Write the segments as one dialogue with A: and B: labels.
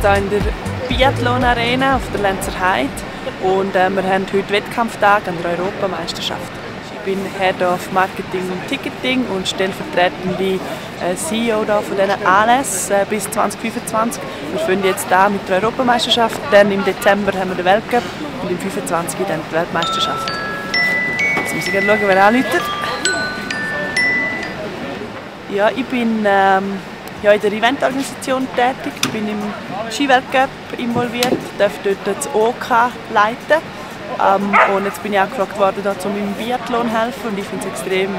A: hier in der Biathlon Arena auf der Lenzer Heide und wir haben heute Wettkampftag an der Europameisterschaft. Ich bin Head of Marketing und Ticketing und stellvertretende CEO von diesen Anlässen bis 2025. Wir fangen jetzt an mit der Europameisterschaft, dann im Dezember haben wir den Weltcup und im 2025 dann die Weltmeisterschaft. Jetzt muss ich schauen, wer anruft. Ja, ich bin in der Eventorganisation tätig, ich bin im Skiweltcup involviert, darf dort das OK leiten. Und jetzt bin ich auch gefragt worden, um im Biathlon zu helfen. Und ich finde es extrem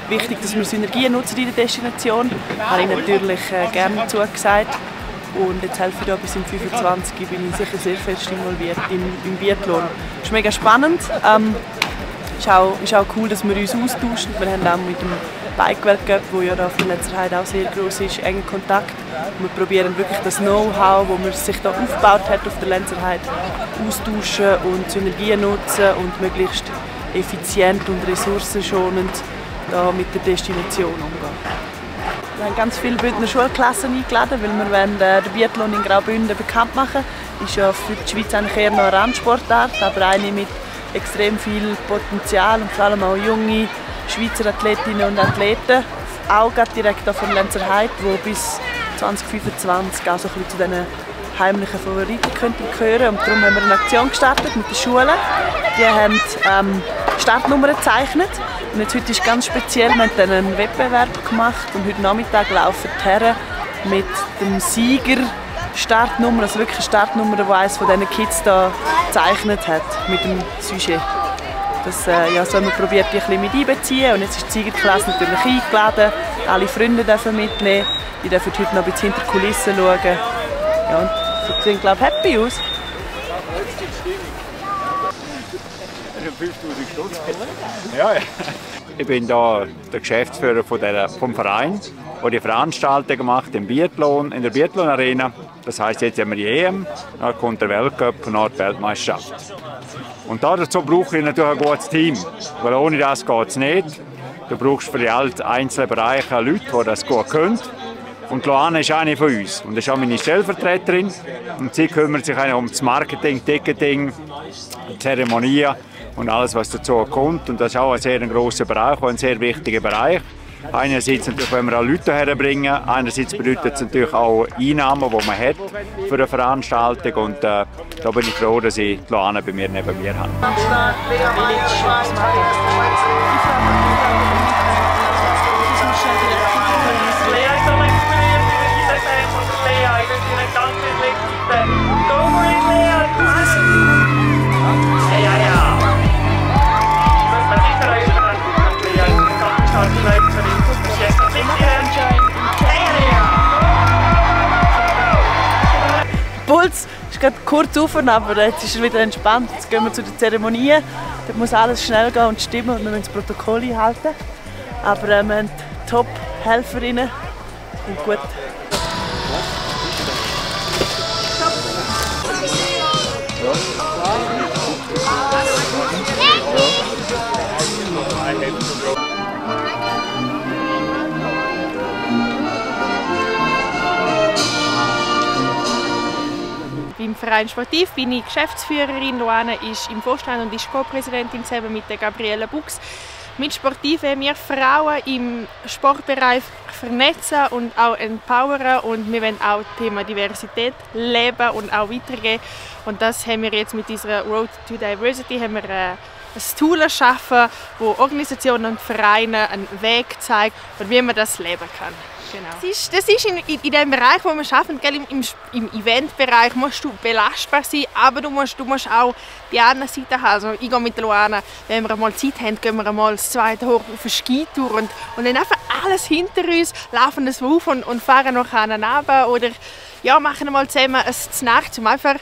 A: wichtig, dass wir Synergien nutzen in der Destination. Das habe ich natürlich gerne zugesagt. Und jetzt helfe ich da bis im 25. Bin ich sicher sehr fest involviert im Biathlon. Das ist mega spannend. Ist auch cool, dass wir uns austauschen. Wir haben auch mit dem Bike-Weltcup, der ja auf der Lenzer Heide auch sehr gross ist, engen Kontakt. Wir probieren wirklich das Know-how, das man sich da aufgebaut hat auf der Lenzer Heide, austauschen und Synergien nutzen und möglichst effizient und ressourcenschonend da mit der Destination umgehen. Wir haben ganz viele Bündner Schulklassen eingeladen, weil wir wollen den Biathlon in Graubünden bekannt machen. Ist ja für die Schweiz eigentlich eher noch eine Randsportart, aber eine mit extrem viel Potenzial und vor allem auch junge Schweizer Athletinnen und Athleten, auch direkt von Lenzer Heide, die bis 2025 auch so ein bisschen zu diesen heimlichen Favoriten könnten gehören. Und darum haben wir eine Aktion gestartet mit den Schulen. Die haben Startnummern gezeichnet. Und jetzt heute ist ganz speziell, wir haben dann einen Wettbewerb gemacht und heute Nachmittag laufen die Herren mit dem Sieger Startnummer, also wirklich eine Startnummer, die eines von diesen Kids da gezeichnet hat mit dem Sujet. Das so haben wir probiert, die ein bisschen mit einbeziehen. Und jetzt ist die Siegerklasse natürlich eingeladen. Alle Freunde dürfen mitnehmen. Die dürfen heute noch ein bisschen hinter die Kulissen schauen. Ja, und sie sehen, glaube ich, happy aus.
B: Ja. Ich bin hier der Geschäftsführer vom Verein, der die Veranstaltungen macht in der Biathlon Arena. Das heisst, jetzt haben wir die EM, dann kommt der Weltcup und dann die Weltmeisterschaft. Und dazu brauche ich natürlich ein gutes Team, weil ohne das geht es nicht. Du brauchst für die einzelnen Bereiche Leute, die das gut können. Und Luana ist eine von uns und ist auch meine Stellvertreterin. Und sie kümmert sich um das Marketing, Ticketing, Zeremonien und alles, was dazu kommt. Und das ist auch ein sehr grosser Bereich, ein sehr wichtiger Bereich. Einerseits natürlich, wenn wir auch Leute herbringen, andererseits bedeutet es natürlich auch Einnahmen, die man hat für eine Veranstaltung. Und da bin ich froh, dass ich Luana bei mir neben mir habe.
A: Puls ist gerade kurz auf, aber jetzt ist er wieder entspannt. Jetzt gehen wir zu der Zeremonie. Da muss alles schnell gehen und stimmen und wir müssen das Protokoll einhalten. Aber wir haben Top-Helferinnen und gut.
C: Beim Verein Sportiv bin ich Geschäftsführerin. Luana ist im Vorstand und ist Co-Präsidentin zusammen mit der Gabriele Buchs. Mit Sportiv wollen wir Frauen im Sportbereich vernetzen und auch empowern. Und wir wollen auch das Thema Diversität leben und auch weitergeben. Und das haben wir jetzt mit unserer Road to Diversity haben wir ein Tool erschaffen, wo Organisationen und Vereine einen Weg zeigt, und wie man das leben kann. Genau. Das ist in dem Bereich, wo wir arbeiten, im Eventbereich musst du belastbar sein, aber du musst auch die andere Seite haben. Also ich gehe mit Luana, wenn wir mal Zeit haben, gehen wir mal das zweite hoch auf eine Skitour und dann einfach alles hinter uns, laufen das auf und fahren noch runter oder ja, machen mal zusammen ein Snack, um einfach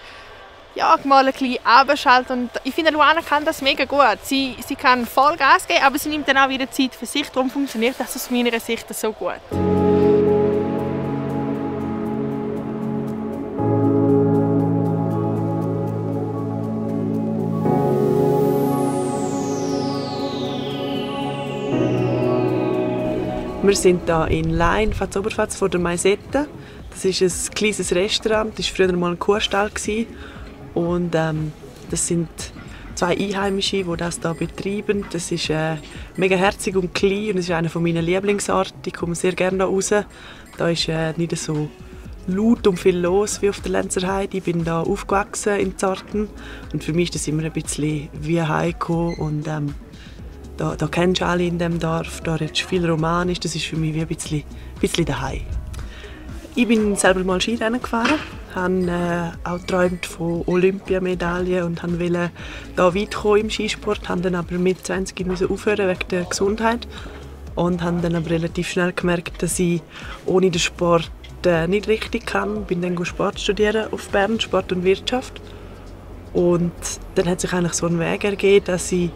C: mal ein bisschen abschalten. Und ich finde, Luana kann das mega gut. Sie kann voll Gas geben, aber sie nimmt dann auch wieder Zeit für sich. Darum funktioniert das aus meiner Sicht so gut.
A: Wir sind hier in Lain, Fatz-Oberfatz, vor der Maisette. Das ist ein kleines Restaurant, das war früher mal ein Kuhstall. Und das sind 2 Einheimische, die das hier betreiben. Das ist mega herzig und klein und das ist einer meiner Lieblingsorte. Ich komme sehr gerne hier raus. Da ist nicht so laut und viel los wie auf der Lenzerheide. Ich bin hier aufgewachsen in Zarten und für mich ist das immer ein bisschen wie heimgekommen. Und da kennst du alle in diesem Dorf, da redest du viel Romanisch, das ist für mich wie ein bisschen daheim. Ich bin selber mal Skirennen gefahren, habe auch geträumt von Olympiamedaillen und wollte da weit kommen im Skisport, habe dann aber mit 20 aufhören wegen der Gesundheit und habe dann aber relativ schnell gemerkt, dass ich ohne den Sport nicht richtig kann. Ich bin dann Sport studieren auf Bern, Sport und Wirtschaft. Und dann hat sich eigentlich so ein Weg ergeben, dass ich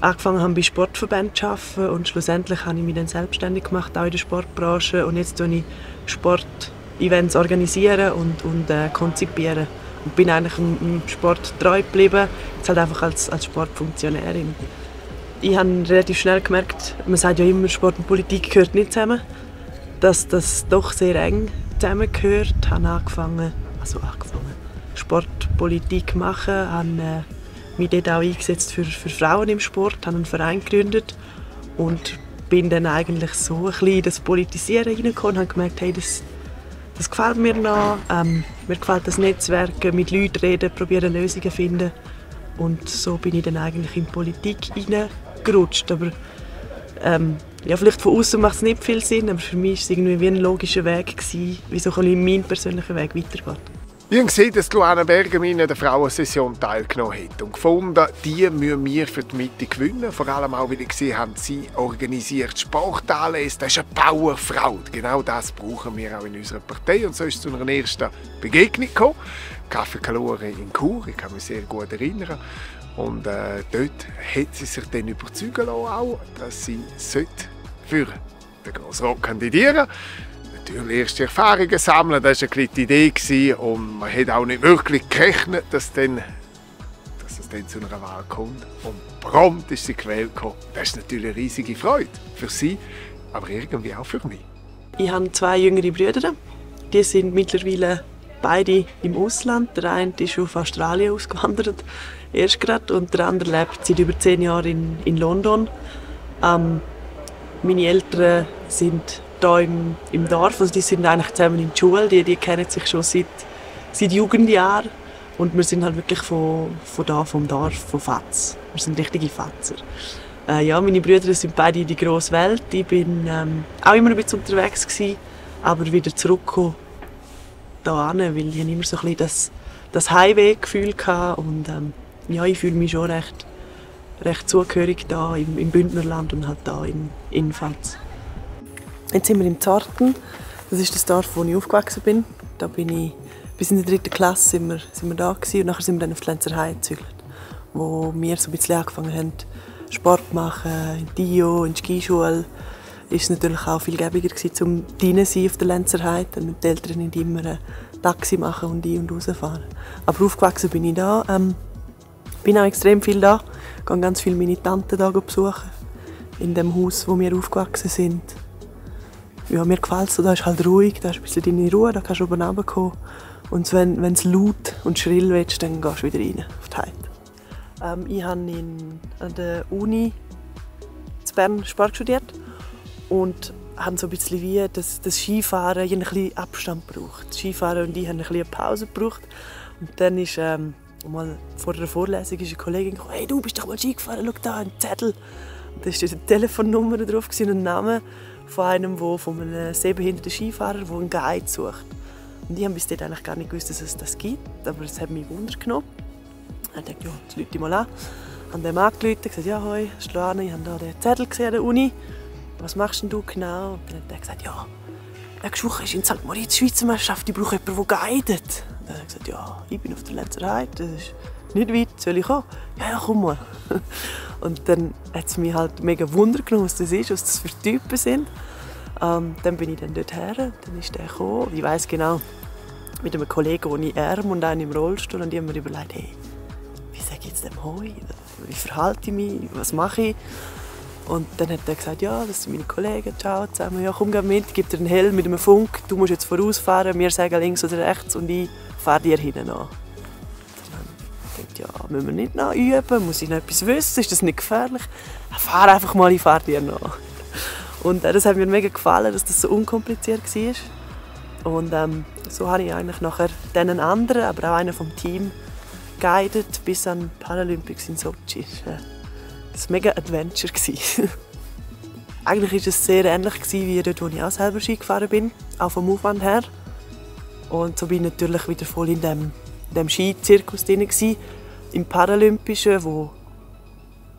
A: angefangen habe, bei Sportverbänden zu arbeiten und schlussendlich habe ich mich dann selbstständig gemacht, auch in der Sportbranche. Und jetzt organisiere ich Sportevents organisieren und konzipieren. Und bin eigentlich im Sport treu geblieben, jetzt halt einfach als Sportfunktionärin. Ich habe relativ schnell gemerkt, man sagt ja immer, Sport und Politik gehört nicht zusammen, dass das doch sehr eng zusammengehört. Ich habe angefangen Sportpolitik zu machen, habe mich dort auch eingesetzt für Frauen im Sport, habe einen Verein gegründet und bin dann eigentlich so ein bisschen in das Politisieren hineingekommen und habe gemerkt, hey, das gefällt mir noch. Mir gefällt das Netzwerken, mit Leuten reden, probieren Lösungen zu finden. Und so bin ich dann eigentlich in die Politik hineingerutscht. Aber ja, vielleicht von außen macht es nicht viel Sinn, aber für mich war es irgendwie wie ein logischer Weg gewesen, wie so ein bisschen mein persönlicher Weg weitergeht.
D: Wir haben gesehen, dass Luana Bergamin an der Frauensession teilgenommen hat und gefunden, die müssen wir für die Mitte gewinnen. Vor allem auch, weil ich gesehen habe, sie organisiert Sportanlässe. Das ist eine Powerfrau. Genau das brauchen wir auch in unserer Partei. Und so ist es zu einer ersten Begegnung gekommen. Café Calore in Chur, ich kann mich sehr gut erinnern. Und dort hat sie sich dann überzeugen lassen, auch, dass sie für den Grossrat kandidieren sollte. Natürlich erste Erfahrungen sammeln, das war eine kleine Idee und man hat auch nicht wirklich gerechnet, dass es dann zu einer Wahl kommt. Und prompt ist sie gewählt gekommen. Das ist natürlich eine riesige Freude für sie, aber irgendwie auch für mich.
A: Ich habe 2 jüngere Brüder. Die sind mittlerweile beide im Ausland. Der eine ist auf Australien ausgewandert, erst gerade, und der andere lebt seit über 10 Jahren in London. Meine Eltern sind hier im Dorf, also die sind eigentlich zusammen in der Schule, die kennen sich schon seit Jugendjahren und wir sind halt wirklich vom Dorf, von Fatz. Wir sind richtige Fatzer. Ja, meine Brüder sind beide in die grosse Welt. Ich bin auch immer ein bisschen unterwegs gewesen, aber wieder zurückgekommen hierhin, weil ich immer so ein bisschen das Heimweh-Gefühl hatte und ja, ich fühle mich schon recht zugehörig hier im Bündnerland und halt hier in Fatz. Jetzt sind wir in Zarten. Das ist das Dorf, wo ich aufgewachsen bin. Da bin ich bis in der 3. Klasse sind wir da gewesen, und nachher sind wir dann auf die Lenzerheide gezügelt, wo wir so ein bisschen angefangen haben, Sport zu machen, in Dio, in der Skischule. Ist es natürlich auch viel gäbiger gewesen, um drinnen zu sein auf der Lenzerheide. Dann mit den Eltern nicht immer ein Taxi machen und ein- und rausfahren. Aber aufgewachsen bin ich da. Bin auch extrem viel da. Ich gehe ganz viele meine Tanten da besuchen. In dem Haus, wo wir aufgewachsen sind. Ja, mir gefällt es, da ist halt ruhig, da ist ein bisschen deine Ruhe, da kannst du oben runterkommen. Und wenn es laut und schrill wird, dann gehst du wieder rein auf die Heide. Ich habe an der Uni in Bern Sport studiert und habe so ein bisschen wie das Skifahren, ich habe ein bisschen Abstand gebraucht. Das Skifahren und ich haben ein bisschen eine Pause gebraucht. Und dann ist mal vor der Vorlesung ist eine Kollegin gekommen, «Hey, du bist doch mal Ski gefahren, schau da, ein Zettel.» Und da war eine Telefonnummer drauf und ein Name von einem sehbehinderten Skifahrer, der einen Guide sucht. Und ich habe bis dahin eigentlich gar nicht gewusst, dass es das gibt, aber es hat mich Wunder genommen. Ich dachte, ja, jetzt rufe ich mal an. Ich habe dem angerufen und gesagt, ja, hoi, das ist Luana, ich habe hier den Zettel gesehen an der Uni. Was machst denn du genau? Und dann hat er gesagt, ja, nächste Woche ist in St. Moritz Schweizer Meisterschaft, ich brauche jemanden, der guidet. Und dann habe ich gesagt, ja, ich bin auf der Lenzerheide, das ist nicht weit, soll ich kommen? Ja, komm mal. Und dann hat es mich halt mega Wunder genommen, was das ist, was das für Typen sind. Dann bin ich dann dorthin, dann ist der gekommen. Ich weiss genau, mit einem Kollegen ohne Arm und einem im Rollstuhl, und ich habe mir überlegt, hey, wie sage ich jetzt dem Hoi? Wie verhalte ich mich? Was mache ich? Und dann hat er gesagt, ja, das sind meine Kollegen, ciao zusammen, ja, komm geh mit, gib dir einen Helm mit einem Funk, du musst jetzt vorausfahren, wir sagen links oder rechts und ich fahre dir hinten an. Ich dachte, ja, müssen wir nicht noch üben, muss ich noch etwas wissen, ist das nicht gefährlich? Fahr einfach mal, ich fahre dir nach. Und das hat mir mega gefallen, dass das so unkompliziert war. Und so habe ich eigentlich nachher einen anderen, aber auch einen vom Team guided bis an die Paralympics in Sochi. Das war ein mega Adventure. Eigentlich war es sehr ähnlich wie dort, wo ich auch selber Ski gefahren bin, auch vom Aufwand her. Und so bin ich natürlich wieder voll in dem Skizirkus drin, im Paralympischen, wo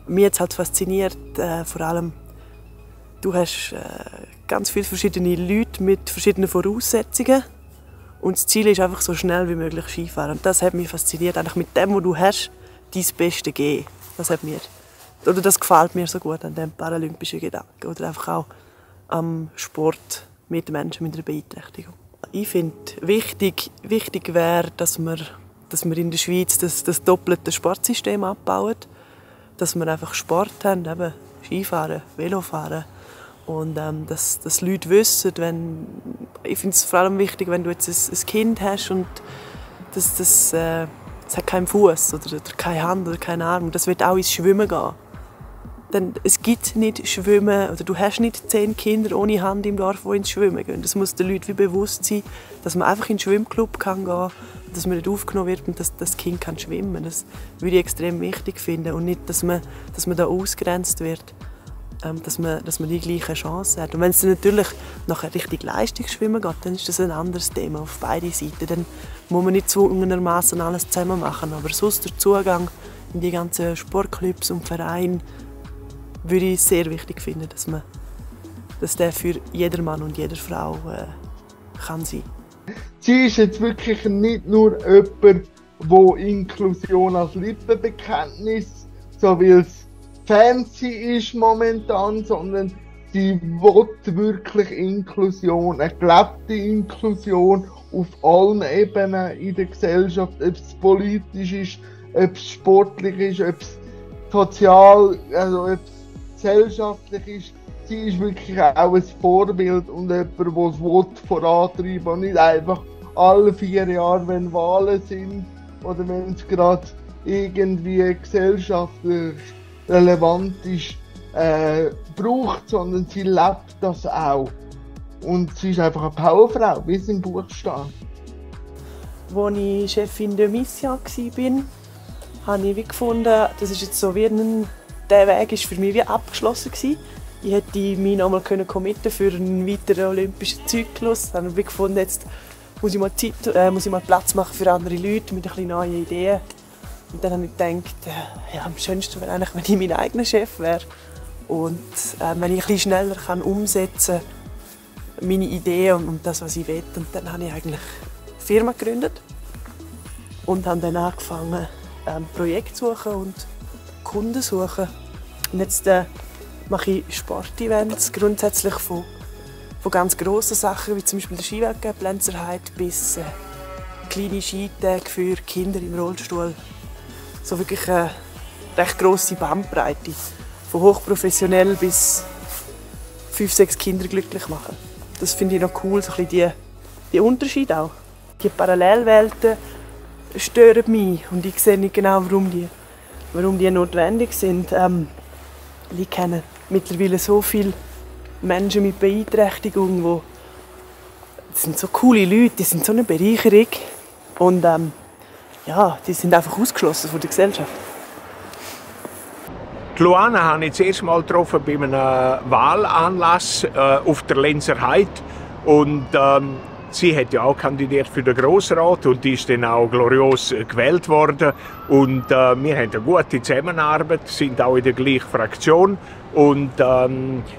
A: mich jetzt halt fasziniert, vor allem, du hast ganz viele verschiedene Leute mit verschiedenen Voraussetzungen und das Ziel ist einfach so schnell wie möglich Skifahren. Und das hat mich fasziniert, eigentlich mit dem, was du hast, dein Bestes geben. Das gefällt mir so gut an dem paralympischen Gedanken oder einfach auch am Sport mit Menschen mit einer Beeinträchtigung. Ich finde, wichtig wäre, dass wir in der Schweiz das doppelte Sportsystem abbauen, dass wir einfach Sport haben, eben Skifahren, Velofahren und dass Leute wissen, ich finde es vor allem wichtig, wenn du jetzt ein Kind hast und es hat keinen Fuß oder keine Hand oder keinen Arm, das wird auch ins Schwimmen gehen. Denn es gibt nicht Schwimmen, oder du hast nicht 10 Kinder ohne Hand im Dorf, die ins Schwimmen gehen. Das muss den Leuten wie bewusst sein, dass man einfach in den Schwimmclub gehen kann, dass man nicht aufgenommen wird und dass das Kind kann schwimmen kann. Das würde ich extrem wichtig finden und nicht, dass man da ausgegrenzt wird, dass man die gleiche Chance hat. Und wenn es dann natürlich nachher richtig Leistungsschwimmen geht, dann ist das ein anderes Thema auf beide Seiten. Dann muss man nicht zwungenermaßen alles zusammen machen, aber sonst der Zugang in die ganzen Sportclubs und Vereine würde ich sehr wichtig finden, dass der für jeder Mann und jede Frau kann sein.
E: Sie ist jetzt wirklich nicht nur jemand, der Inklusion als Lippenbekenntnis, so wie es fancy ist momentan, sondern sie will wirklich Inklusion, eine gelebte Inklusion auf allen Ebenen in der Gesellschaft, ob es politisch ist, ob es sportlich ist, ob es sozial, also ob es gesellschaftlich ist. Sie ist wirklich auch ein Vorbild und jemand, der es vorantreiben will und nicht einfach alle 4 Jahre, wenn Wahlen sind oder wenn es gerade irgendwie gesellschaftlich relevant ist, braucht, sondern sie lebt das auch. Und sie ist einfach eine Powerfrau, wie es im Buch steht.
A: Als ich Chefin de Mission war, habe ich gefunden, das ist jetzt so wie der Weg ist für mich wie abgeschlossen gewesen. Ich hätte mich noch mal committen für einen weiteren olympischen Zyklus. Dann habe ich gefunden, jetzt muss ich mal Platz machen für andere Leute mit ein bisschen neuen Ideen. Und dann habe ich gedacht, ja, am schönsten wäre eigentlich, wenn ich mein eigener Chef wäre. Und wenn ich ein bisschen schneller umsetzen kann, meine Ideen und das, was ich will. Und dann habe ich eigentlich eine Firma gegründet und habe dann angefangen, Projekte zu suchen und Kunden suchen. Und jetzt mache ich Sportevents, grundsätzlich von ganz grossen Sachen, wie zum Beispiel der Skiweltcup Lenzerheide, bis kleine Skitage für Kinder im Rollstuhl. So wirklich eine recht grosse Bandbreite. Von hochprofessionell bis 5, 6 Kinder glücklich machen. Das finde ich noch cool, so ein bisschen die Unterschiede auch. Die Parallelwelten stören mich und ich sehe nicht genau, warum die notwendig sind. Ich kenne mittlerweile so viele Menschen mit Beeinträchtigung, das sind so coole Leute, die sind so eine Bereicherung und ja, die sind einfach ausgeschlossen von der Gesellschaft.
F: Die Luana habe ich das erste Mal getroffen bei einem Wahlanlass auf der Lenzerheide und sie hat ja auch kandidiert für den Grossrat und ist dann auch glorios gewählt worden. Und wir haben eine gute Zusammenarbeit, sind auch in der gleichen Fraktion. Und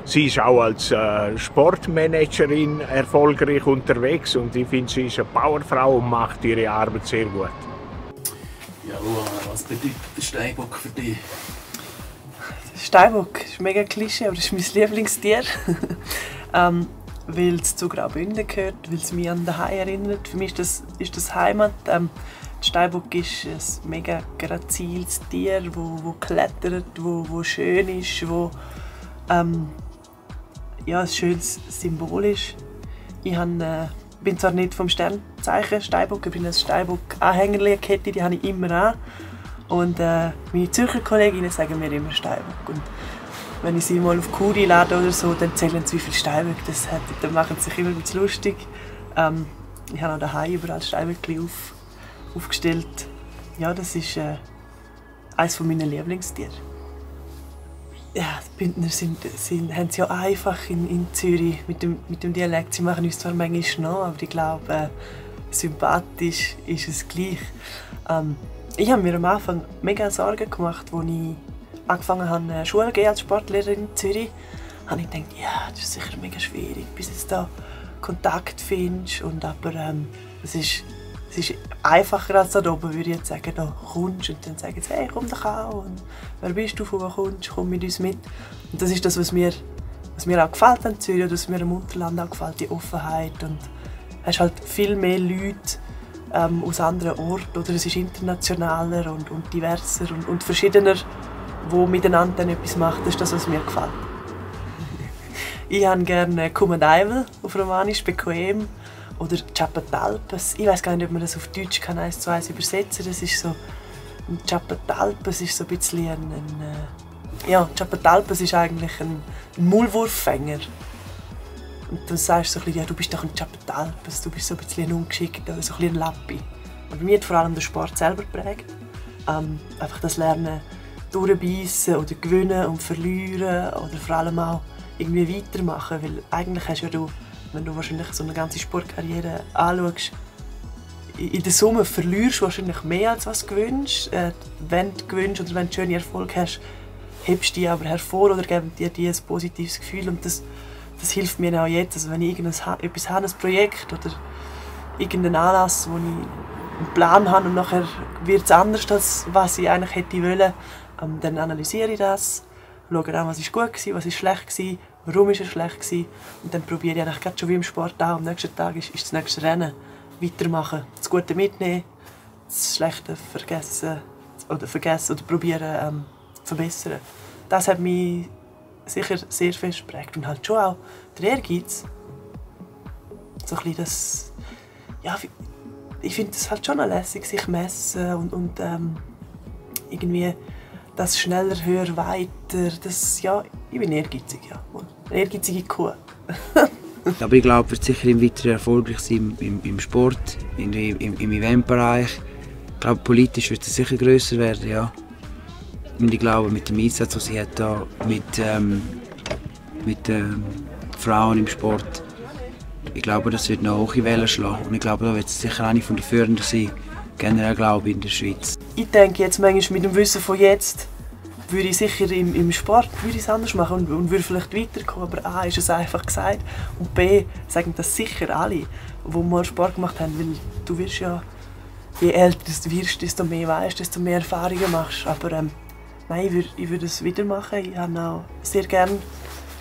F: sie ist auch als Sportmanagerin erfolgreich unterwegs. Und ich finde, sie ist eine Powerfrau und macht ihre Arbeit sehr gut.
G: Ja, Luana, was bedeutet der Steinbock für dich?
A: Der Steinbock ist mega Klischee, aber das ist mein Lieblingstier. Weil es zu Graubünden gehört, weil es mich an daheim erinnert. Für mich ist das Heimat. Der Steinbock ist ein mega graziles Tier, das klettert, wo schön ist, wo Ja, ein schönes Symbol ist. Ich bin zwar nicht vom Sternzeichen Steinbock, ich bin ein Steinbock-Anhängerkette, die habe ich immer an. Und meine Zürcher Kolleginnen sagen mir immer Steinbock. Und wenn ich sie mal auf Kuri lade oder so, dann zählen sie, wie viele Steinböcke das hat. Dann machen sie sich immer ein bisschen lustig. Ich habe auch daheim überall Steinböcke aufgestellt. Ja, das ist eines meiner Lieblingstiere. Ja, die Bündner haben es ja einfach in Zürich mit dem Dialekt. Sie machen uns zwar manchmal noch, aber ich glaube, sympathisch ist es gleich. Ich habe mir am Anfang mega Sorgen gemacht, als ich angefangen habe, Schule zu gehen als Sportlehrerin in Zürich. Habe ich gedacht, ja, das ist sicher mega schwierig, bis du da Kontakt findest. Aber es ist einfacher als da oben, würde ich jetzt sagen. Da kommst und dann sagen sie, hey, komm doch auch. Und wer bist du, von wo kommst du, komm mit uns mit. Und das ist das, was mir auch gefällt an Zürich, oder was mir im Unterland auch gefällt, die Offenheit. Und du hast halt viel mehr Leute aus anderen Orten, oder es ist internationaler und diverser und verschiedener, die miteinander dann etwas machen. Das ist das, was mir gefällt. Ich habe gerne Kumendaivel, auf Romanisch, bequem. Oder Chapatalpes. Ich weiß gar nicht, ob man das auf Deutsch 1:1 übersetzen kann. Das ist so, ein Chapatalpes ist so ein bisschen Chapatalpes ist eigentlich ein Maulwurffänger. Und dann sagst du so ein bisschen, ja, du bist doch ein Chapatalpes, du bist so ein bisschen ein Ungeschickter, so ein bisschen ein Lappi. Aber mir hat vor allem der Sport selber geprägt. Einfach das Lernen durchbeissen oder gewinnen und verlieren oder vor allem auch irgendwie weitermachen, weil eigentlich hast ja du, wenn du wahrscheinlich so eine ganze Sportkarriere anschaust, in der Summe verlierst du wahrscheinlich mehr, als was du gewinnst. Wenn du gewinnst oder wenn du schöne Erfolge hast, hebst du die aber hervor oder geben dir ein positives Gefühl. Und das hilft mir auch jetzt. Also wenn ich etwas habe, ein Projekt oder irgendeinen Anlass, wo ich einen Plan habe und nachher wird es anders, als was ich eigentlich hätte wollen, dann analysiere ich das, schaue an, was ist gut war, was ist schlecht war, warum ist es schlecht war. Und dann probiere ich eigentlich gerade schon wie im Sport auch. Am nächsten Tag ist das nächste Rennen. Weitermachen, das Gute mitnehmen, das Schlechte vergessen oder probieren verbessern. Das hat mich sicher sehr fest geprägt und halt schon auch der Ehrgeiz. So ein bisschen das, ja, ich finde es halt schon lässig, sich messen und irgendwie das schneller, höher, weiter. Das, ja, ich bin ehrgeizig, ja. Eine ehrgeizige Kuh.
H: Aber ich glaube, er wird sicher im weiteren erfolgreich sein im Sport, im Eventbereich. Ich glaube, politisch wird er sicher grösser werden, ja. Und ich glaube, mit dem Einsatz, den sie hat, da, mit Frauen im Sport, ich glaube, das wird noch hohe Wellen schlagen. Und ich glaube, da wird sie sicher eine der Führenden sein, generell glaube ich, in der Schweiz.
A: Ich denke jetzt manchmal mit dem Wissen von jetzt, würde ich sicher im Sport es anders machen und würde vielleicht weiterkommen. Aber A, ist es einfach gesagt und B, sagen das sicher alle, die mal Sport gemacht haben. Weil du wirst ja, je älter du wirst, desto mehr weißt, desto mehr Erfahrungen machst. Aber nein, ich würde es wieder machen. Ich habe auch sehr gerne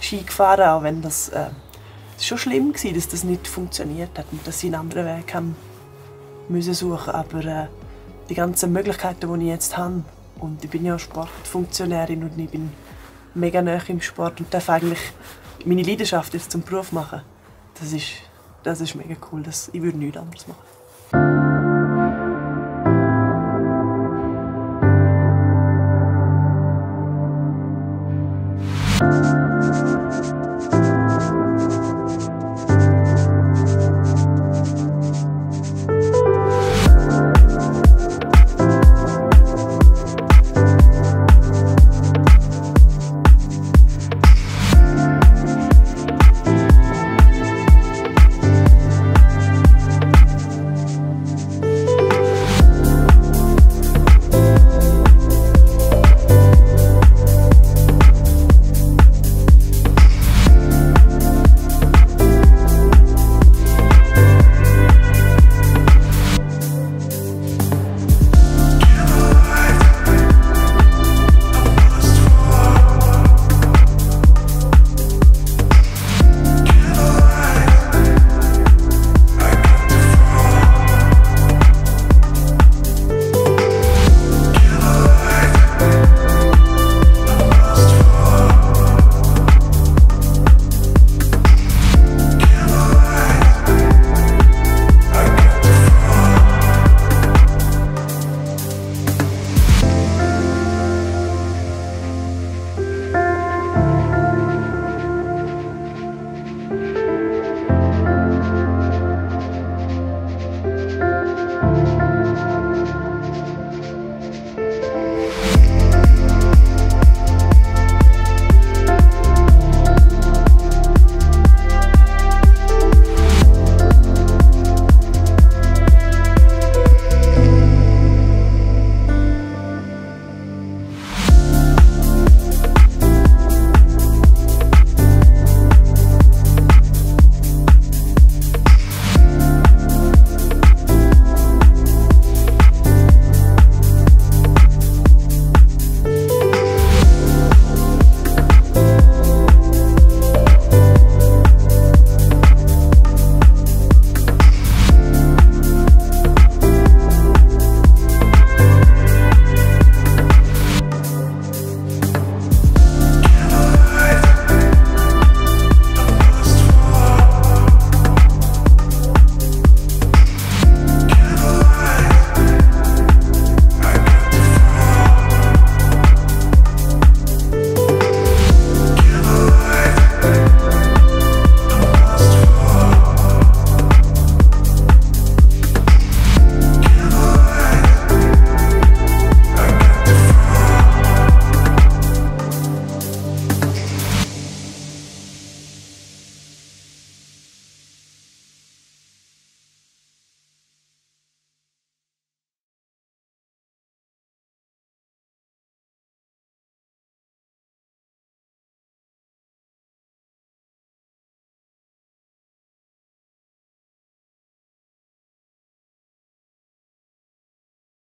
A: Ski gefahren, auch wenn das schon schlimm war, dass das nicht funktioniert hat und dass ich einen anderen Weg haben müssen suchen. Aber die ganzen Möglichkeiten, die ich jetzt habe, und ich bin ja Sportfunktionärin und ich bin mega nah im Sport und darf eigentlich meine Leidenschaft jetzt zum Beruf machen. Das ist mega cool. Ich würde nichts anderes machen.